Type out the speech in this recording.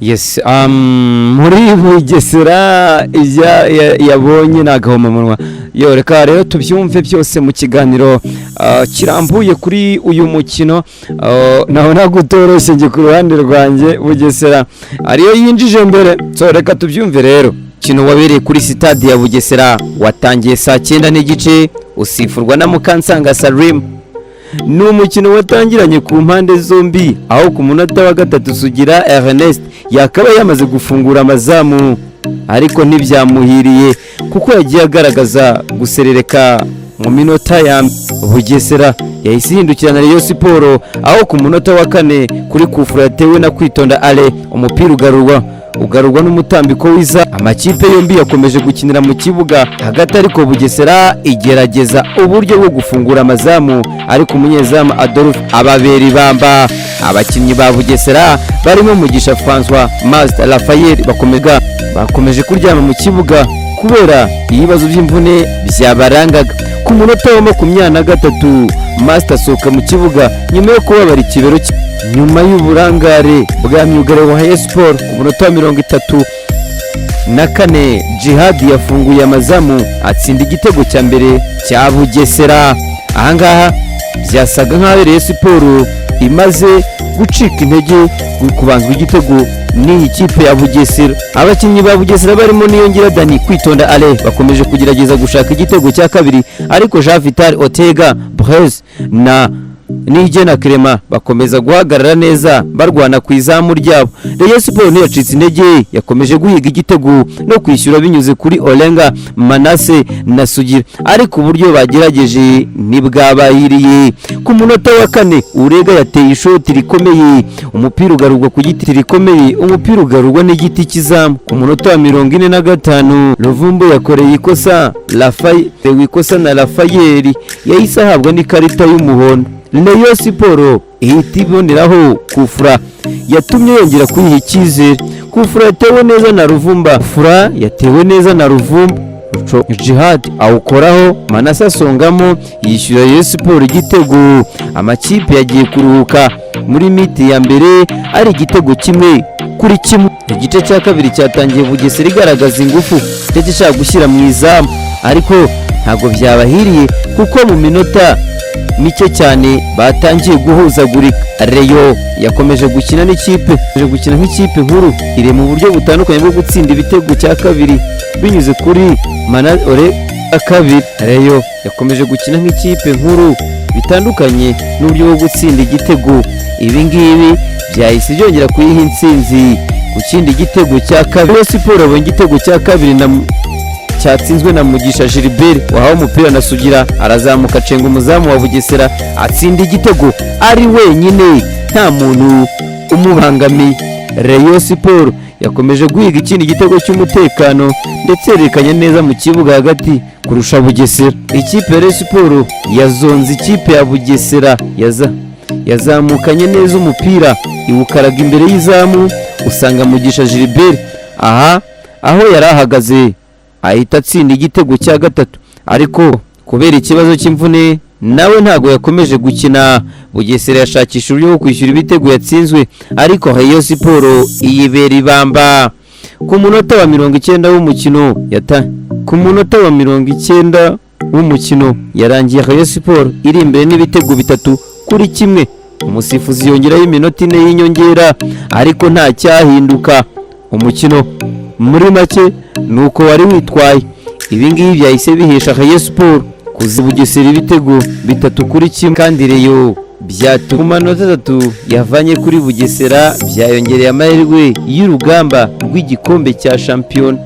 Yes, muri Bugesera ibya yabonye ni agahomamunwa. Yo, reka rero tubyumve byose mu kiganiro kirambuye kuri uyu mukino. Naho ntabwo utoroshye. Njye ku ruhande rwanjye Bugesera ariyo yinjije mbere, so reka tubyumve rero. Umukino wabereye kuri sitade ya Bugesera watangiye saa 9:30, usifurwa na Mukansanga Salim. Ni umukino watangiranye ku mpande zombi, aho ku munota wa 3 Sugira Ernest yakaba yamaze gufungura amazamu, ariko ntibyamuhiriye kuko yagiye agaragaza guserereka mu minota ya Bugesera. Yahise ihindukirana Rayon Sport, aho ku munota wa 4 kuri kufura yatewe na Kwitonda Ale, umupira ugarurwa n'umutambiko w'iza. Amakipe yombi yakomeje gukinira mu kibuga hagati, ariko Bugesera igerageza uburyo bwo gufungura amazamu, ariko umunyezamu Adolphe ababera ibamba. Abakinnyi ba Bugesera barimo Mugisha Francois, Master Raphael bakomeje kuryama mu kibuga kubera ibibazo by'imvune byabarangaga. Ku munota wa 23 Master asohoka mu kibuga nyuma yo kubabara ikibero cye nyuma y'uburangare bwa myugariro wa Rayon Sport. Ku munota wa 34 Jihad yafunguye amazamu, atsinda igitego cya mbere cya Bugesera. Ahangaha byasaga nk'aho Rayon Sport imaze gucika intege kubanzwa igitego n'iyi kipe ya Bugesera. Abakinnyi ba Bugesera barimo Niyongira Dani, Kwitonda Ale bakomeje kugerageza gushaka igitego cya kabiri, ariko Jean Vital Otega Brez na Niyigena Clement bakomeza guhagarara neza barwana ku izamu ryabo. Rayon Sport ntiyacitse intege, yakomeje guhiga igitego no kwishyura binyuze kuri Olenga Manase na Sugira, ariko uburyo bagerageje ntibwabayiriye. Ku munota wa 4 Urega yateye ishoti rikomeye, umupira ugarurwa ku giti rikomeye, umupira ugarurwa n'igiti cy'izamu. Ku munota wa 45 Ruvumbu yakoreye ikosa Rafael, ikosa na Rafael yahise ahabwa n'ikarita y'umuhondo. Rayon Sport ihita iboneraho kufura yatumye yongera kuyiha icyizere. Kufura yatewe neza na Ruvumba, fura yatewe neza na Ruvumba, Jihad awukoraho, Manase asongamo, yishyura Rayon Sport igitego. Amakipe yagiye kuruhuka muri mi-temps ya mbere ari igitego 1-1. Igice cya kabiri cyatangiye Bugesera igaragaza ingufu ndetse ishaka gushyira mu izamu, ariko ntabwo byabahiriye kuko mu minota mike cyane batangiye guhuzagurika. Rayon yakomeje gukina n'ikipe, yakomeje gukina nk'ikipe nkuru, iri mu buryo butandukanye bwo gutsinda ibitego cya kabiri binyuze kuri Manore kabiri. Rayon yakomeje gukina nk'ikipe nkuru bitandukanye n'uburyo bwo gutsinda igitego. Ibi ngibi byahise byongera kuyiha intsinzi ku kindi gitego cya kabiri. Rayon Sport yabonye igitego cya kabiri na cyatsinzwe na Mugisha Gilbert wahawe umupira na Sugira, arazamuka acenga umuzamu wa Bugesera, atsinda igitego ari wenyine, nta muntu umubangamiye. Rayon Sport yakomeje guhiga ikindi gitego cy'umutekano ndetse yerekanye neza mu kibuga hagati kurusha Bugesera. Ikipe ya Rayon Sport yazonze ikipe ya Bugesera, yazamukanye neza umupira, iwukaraga imbere y'izamu, usanga Mugisha Gilbert aha aho yari ahagaze, ahita atsinda igitego cya gatatu, ariko kubera ikibazo cy'imvune nawe ntabwo yakomeje gukina. Bugesera yashakisha uburyo bwo kwishyura ibitego yatsinzwe, ariko Rayon Sport iyibera ibamba. Ku munota wa 90 w'umukino yata ku munota wa 90 w'umukino yarangiye Rayon Sport iri imbere n'ibitego 3-1. Umusifuzi yongeraho iminota 4 y'inyongera, ariko nta cyahinduka. Umukino muri make ni uko wari witwaye. Ibi ngibi byahise bihesha Rayon Sport kuza Bugesera ibitego 3-1, kandi Rayon byatuma ku manota 3 yavanye kuri Bugesera byayongereye amahirwe y'urugamba rw'igikombe cya shampiyona.